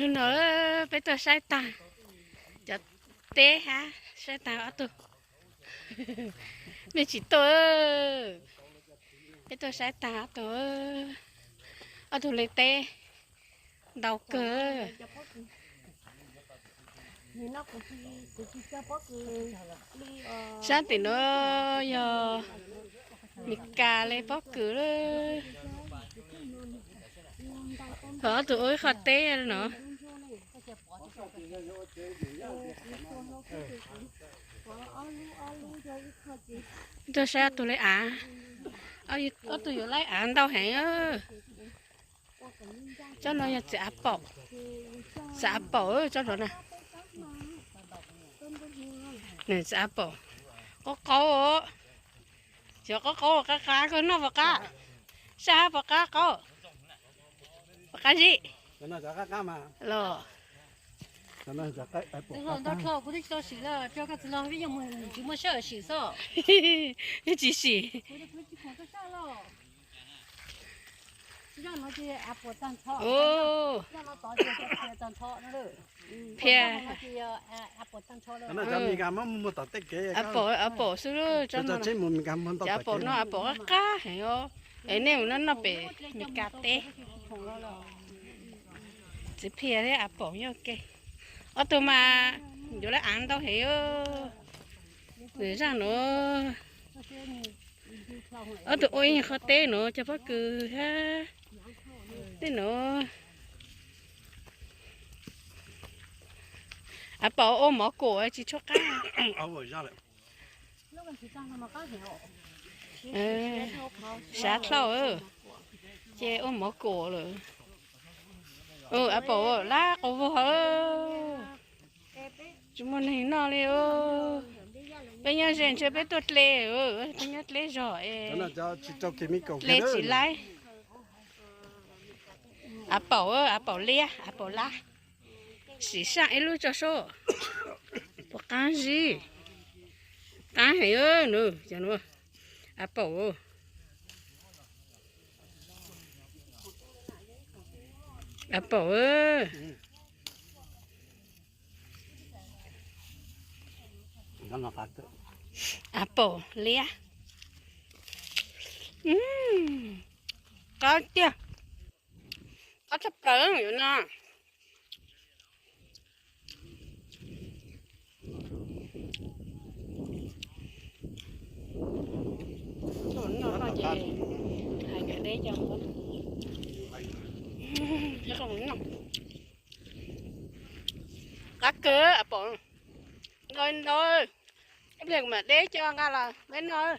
Hnub no peb tuaj saib taag cov teb hab, saib taag ob tug, mej tsis tuaj, peb tuaj saib taag ob tug, ob tug le teb ntau kawg. Sab tim no yog Mes Kas le pob kws lawm. Ho ob tug ua ib qho teb no. Tuaj saib ob tug le av, ob tug yuav laib av ntau heev. Tsob no yog txiv av paum, txiv av paum tsob no na. Txiv av paum, qaub qaub, cov qaub qaub qab qab, koj noj puas qab? Saj hab puas qab qaub? Puas qab zib? Los, tsis sim. Phia. Av paum, av paum xwb, av paum no av paum qab qab heev os. Es nej mus noj noj pem Mes Kas teb, txiv phia thiab av paum nyob ke. Ob tug mas yuav laib av ntau heev. Nws zaj nuav, ob tug ua ib qho teb nuav cov pob kws hab. Teb nuav, av paum ua mov kuam tsis tshua qab. Sav dlhau, ces ua mov kuam lawm. Av paum lab quas vog, tsis muaj neeg noj li. Peb nyob ze ntshe peb tuaj dle, peb nyob dleb zog es dle tsis laib. Av paum, av paum liab, av paum lab. Sim saib ib lub tso seb puas qab zib. Qab heev nws, av paum, av paum. Av paum liab, qab tiag, qab tshaj plaws yuav no. Tuaj noj no ces hais nkawd deb coj mus noj. Qab kawg av paum, ntau ntau, ib pliag kuv mam deb coj nqa los peb noj.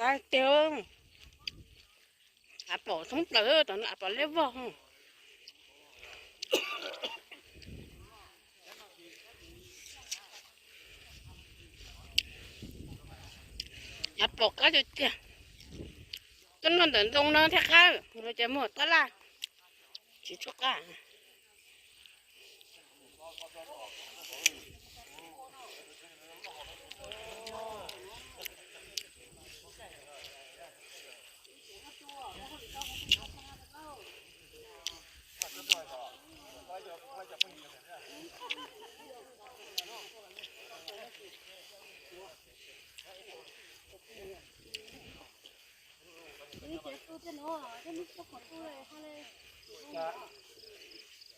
Qab tiag, av paum thoob plaws, av paum liab vog. Av paum qab tiag tiag. Tuaj noj ntawm ntoo no thiaj qab, ces muag tab laj tsis tshua qab.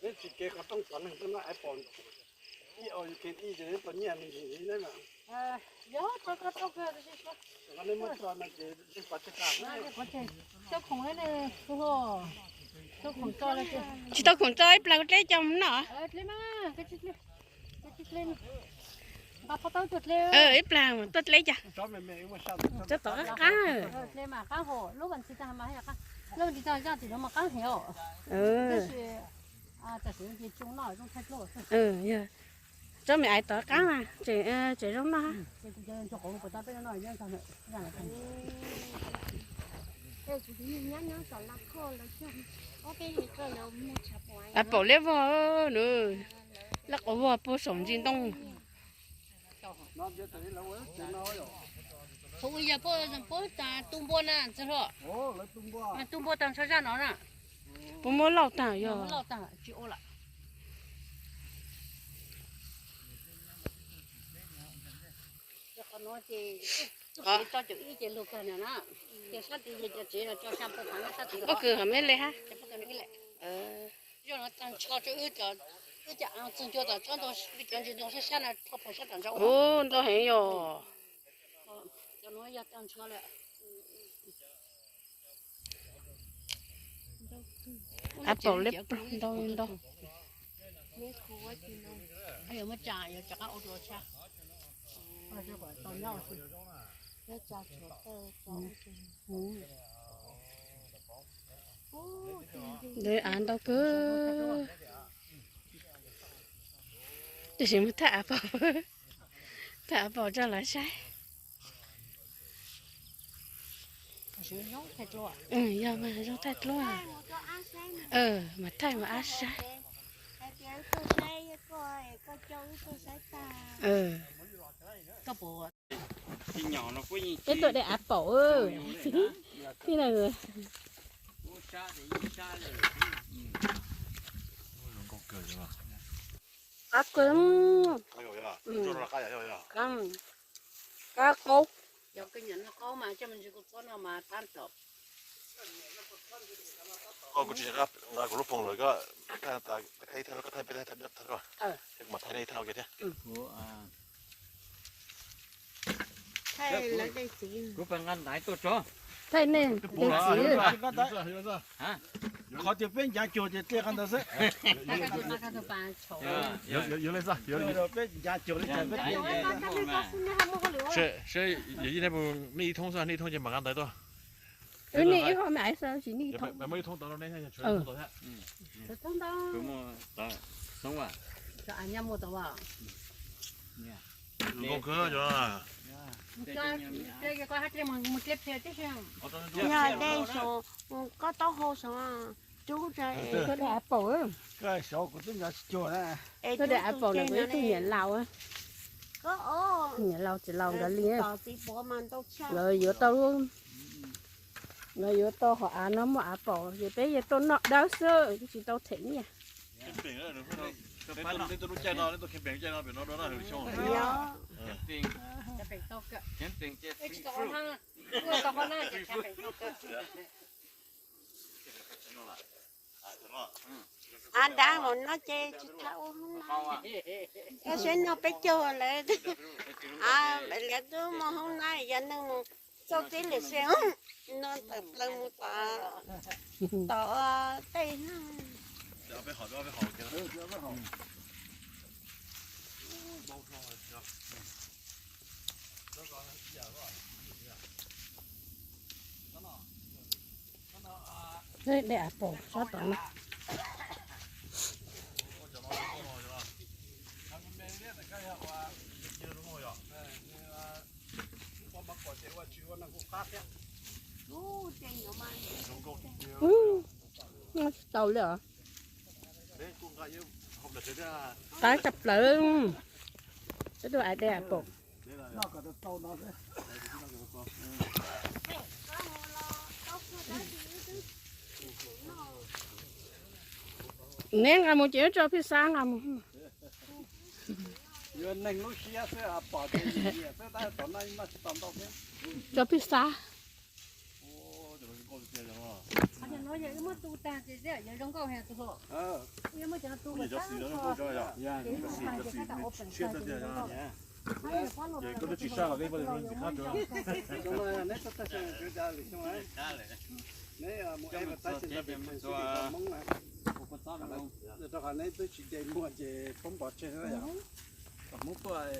Peb tsis kev qhov rooj cov neeg tuaj noj av paum, ib o yus kheev ib ces neb tau nyiaj me ntsis neb mas. Tsis tau khoom tso ib plag dleb coj mus noj. Ib plag tuaj dleb cov. Tsob tom qab qab. Tsob me ais tom qab mas tseem zoo noj. Av paum liab vog nws, lab quas vog puag saum ntsis ntoo. Thaum ub yog puab, puab tu npua na txiv hluas. Tu npua tag nrho zaj no na. Puab muab lauj tag yog. Lauj tag tsis ua lawm. Qhov no ces txuj kev tso caum ib ces lug kag na, ces sab tid ces cov tsev no tso xya pua phav sab tid. Pob kws hov me le hab. Zaj no tag nrho rau wb cov, wb cov aav txug ncua tom tsob ntoo, cov ntsis ntoo sab sab no rho phav sab tom ntsa. Ub, ntau heev yog. Cov no yog tag nrho lawm. Av paum le ntau ntau. Ntawd av ntau kawg. Tab sis muab thaij av paum, thaij av paum rau lawv saib. Yog mas zoo thaij dluab. Mas thaij mas ab saib. Peb tuaj de av paum. Tib no. Qab kawg. Qab qaub. Yog koj nyiam noj qaub mas coj me ntsis kua txob no mas tab tom. Koj kuv tsis nqa kuv lub phone lawm, koj thaij ib thaj, koj thaij peb thaij, kuv mam thaij nej ib thaj ua ke thiab. Kuv pab nqa ntaiv tuaj tso. Thaij nej de txiv. Qhov tias peb ncav cuag ces dlej qhov ntawd xwb. Peb ncav cuag li cas peb dlej. Seb yog ib nej puas nej ib thoob xwb, nej ib thoob ces mam nqa ntaiv tuaj. Wb nej ib thoob mas ais xwb, tsis nej ib thoob. Muaj ib thoob tod rau nej thiab, tshuav ib thoob tod thiab. Zoo nkauj kawg cov. Yog dej saum, koj taub hau saum, rub ra. Koj de av paum. Koj saum kuv twb nco tsis cuag na. Koj de av paum na, kuv ib tug niam laus. Niam laus txiv laus nkawd li. Nkawd yuav tau, nkawd yuav tau hom av no muaj av paum ces peb yeej tuaj noj dawb xwb, tsis tau them nyiaj. Av nrad mus no ces tsis txhob ua hoob na. Yog seb no peb caug lawm. Lawv twb muaj hoob na, yog neeg mus txog txij lwm sij no tawm plaws mus tom, tom tej na. De av paum sab tom no. Tsis tau li os. Qab tshaj plaws. Peb tuaj de av paum. Neb nqa mus ces wb tso phij xab nqa mus. Tso phij xab. Rau qhov neb twb tsis de muag ces poob pov tseg yom. Kom Hmoob tuaj,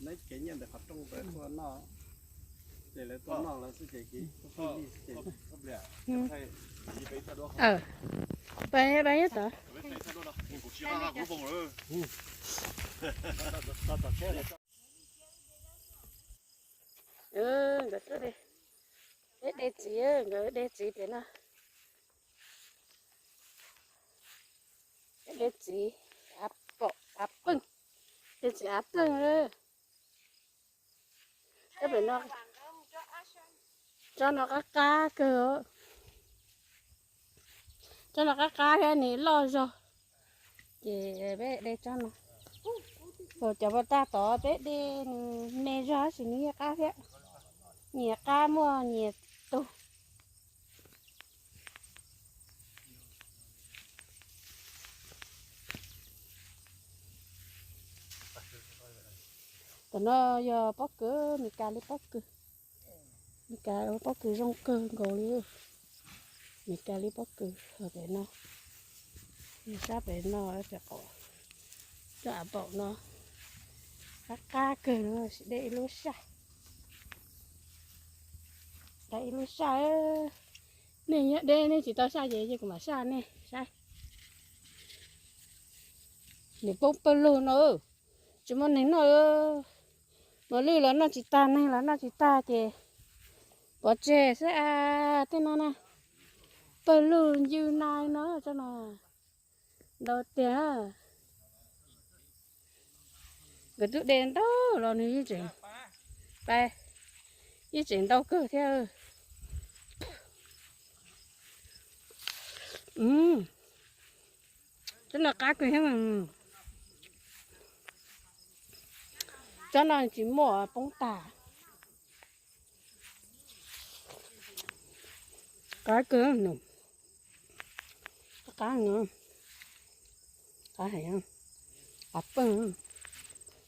neb kev nyiaj ntawm qhov rooj ntawd tuaj noj, ces lawv tuaj noj lawv xwb ces kev tuaj pheej yig xwb ces. Nkawd tuaj de, peb de txiv, nkawd de txiv pem no. Peb de txiv av paum av pwj, de txiv av pwj. Peb pem no, Tsob no qab qab kawg. Tsob no qab qab thiab nws loj zog. Ces peb de tsob no. Thaum cov pos tag tod peb de nws me zog tab sis nws yeej qab thiab. Nyias qab muaj nyias tus. Tam no yog pob kws, Meskas li pob kws. Meskas pob kws zoo kawg nkaus li. Meskas li pob kws pem no, sab pem no, cov av npaum no, qab qab kawg no, sim de ib lub saj. De ib lub saj. Nej nyob deb nej tsis tau saj ces kuv mam saj nej saib. Nws poob pawg lug no, tsis muaj neeg noj. Mos lwj los noj tsis tag, neeg los noj tsis tag ces pov tseg xwb. Tej no na, pawg lug ncw nai no, tsob no ntau tiag. Nkawd twb de ntau los nws yeej tseem, yeej tseem ntau kawg thiab. Tsob no qab kawg thiab. Tsob no tsis muaj poob tag. Qab kawg, qab, qab heev, qab pawg.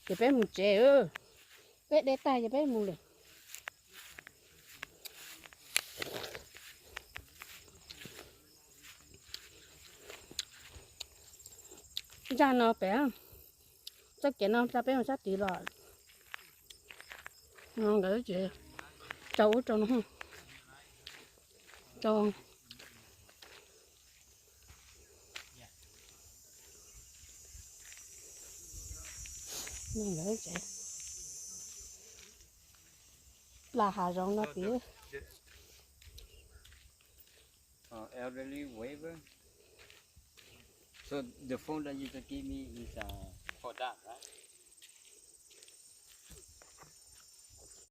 Ces peb mus tsev, peb de tag ces peb mus lawm. Zaj no pem, txoj kev no tsa peb mus sab tid los. No nkawd tsev, rau ub rau no, rau nkawd tsev. Plas hav zoov no tid. Uh, elderly waiver. So the phone that you just gave me is uh, for that.